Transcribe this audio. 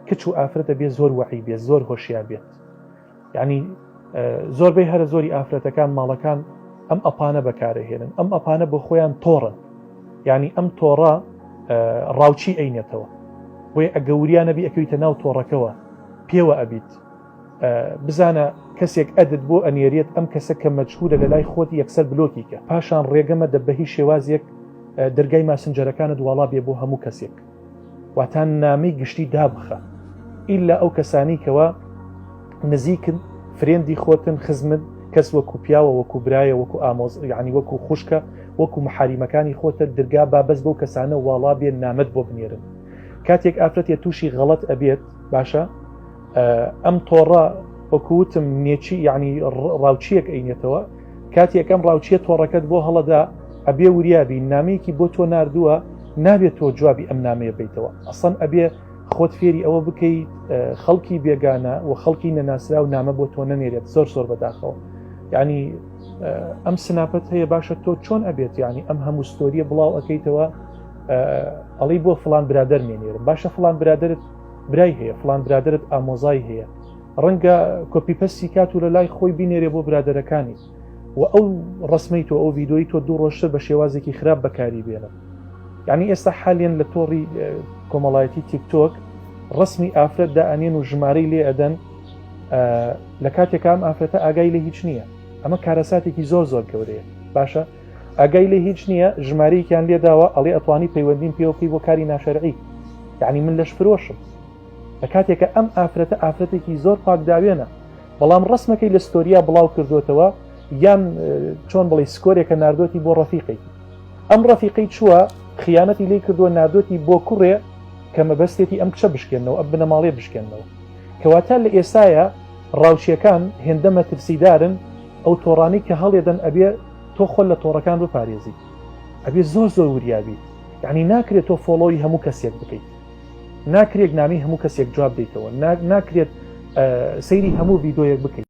کچ و ئافرەتە بێ زۆر وەعی بێت زۆر هۆشیار بێت یعنی زۆربەی هەرە زۆری ئافرەتەکان ماڵەکان ئەم ئەپانە بەکارەهێنن ئەم ئەپانە بۆ خۆیان تۆڕن یعنی ئەم تۆڕە ڕاوچی ئەینێتەوە بۆیە ئەگە وریا نەبی ئەکەویتە ناو تۆڕەکەوە پێوە ئەبیت بزانە کەسێک add ت بۆ ئەنێرێت ئەم کەسە کە مەجهولە لە لای خۆت یەکسەر بلۆکی کە پاشان ڕێگەمە دە بە هیچ شێوازێک دەرگای ماسنجەرەکانت واڵا بێ بۆ هەموو کەسێک واتا نامەی گشتی دابخە ئیلا ئەو کەسانی کەوا نزیکن friend ی خۆتن خزمت کەس وەکو پیاوە وەکو برایە وەکو ئامۆز یعنی وەکو خوشکە وەکو محاریمەکانی خۆتە درگا با بەس بەو کەسانە واڵا بێن نامەت بۆ بنێرن کاتێک ئافرەتێ تووشی غەڵەت ئەبێت باشە ئەم تۆڕە وەکوتم نێچی یعنی ڕاوچیەک ئەینێتەوە کاتێک ئەم ڕاوچیە تۆڕەکەت بۆ هەڵەدا ئەبێ وریابی نامەیەکی بۆ تۆ نردووە نابێت تۆ جوابی ئەم نامەیە بیتەوە ئەسەن ئەبێ خۆت فێری ئەوە بکەیت خەڵکی بێگانە و خەڵکی نەناسراو نامە بۆ تۆ نەنێرێت زۆر زۆر بەداخەوە یعنی ئەم سناپەت هەیە باشە تۆ چۆن ئەبێت ینی ئەم هەموو ستۆریە بڵاو ئەەکەیتەوە ئەڵی بۆ فلان برادەر مێنێرم باشە فلان برادرت برای هەیە فلان برادرت ئامۆزای هەیە ڕەنگە کۆپی پەستی کات و لە لای خۆی بینێرێ بۆ برادەرەکانی و ئەو ڕسمەی تۆ ئەو ڤیدۆی تۆ دوو ڕۆژتر بە شێوازێکی خراپ بەکاری بێنن یعنی ئێستا حالیان لە تۆڕی کۆمەڵایەتی تیکتۆک ڕسمی ئافرەت دائەنێن و ژمارەی لێ ئەدەن لە کاتێکام ئافرەتە ئاگای لە هیچ نییە ئەمە کارەساتێکی زۆر زۆر گەورەیە باشە ئاگای لێ هیچ نییە ژمارەیەکیان لێداوە ئەڵێ ئەتوانی پەیوەندیم پێوە بکەی بۆ کاری ناشەرعی یعنی من لەش فرۆشم لە کاتێکە ئەم ئافرەتە ئافرەتێکی زۆر پاکداوێنە بەڵام ڕسمەکەی لە ستۆریا بڵاو کردوتەوە یان چۆن بڵێ سکۆرێکە نردۆتی بۆ ڕەفیقێکی ئەم ڕەفیقی چووە خیانەتی لی کردووە نردۆتی بۆ کوڕێ کە مەبەستێتی ئەم کچە بشکێنەوە ئەم بنەماڵێ بشکێنەوە کەواتە لە ئێسایە ڕاوچیەکان هێندە مەترسیدارن ئەو تۆڕانەی کە هەڵێدەن ئەبێ تۆ خۆت لە تۆڕەکان بپارێزیت ئەبێ زۆر زۆر وریابیت یعنی ناکرێت تۆ follow ی هەموو کەسێک بکەیت ناکرێت نامی هەموو کەسێک جواب بیتەوە ناکرێت سەیری هەموو ڤیدۆیەک بکەیت.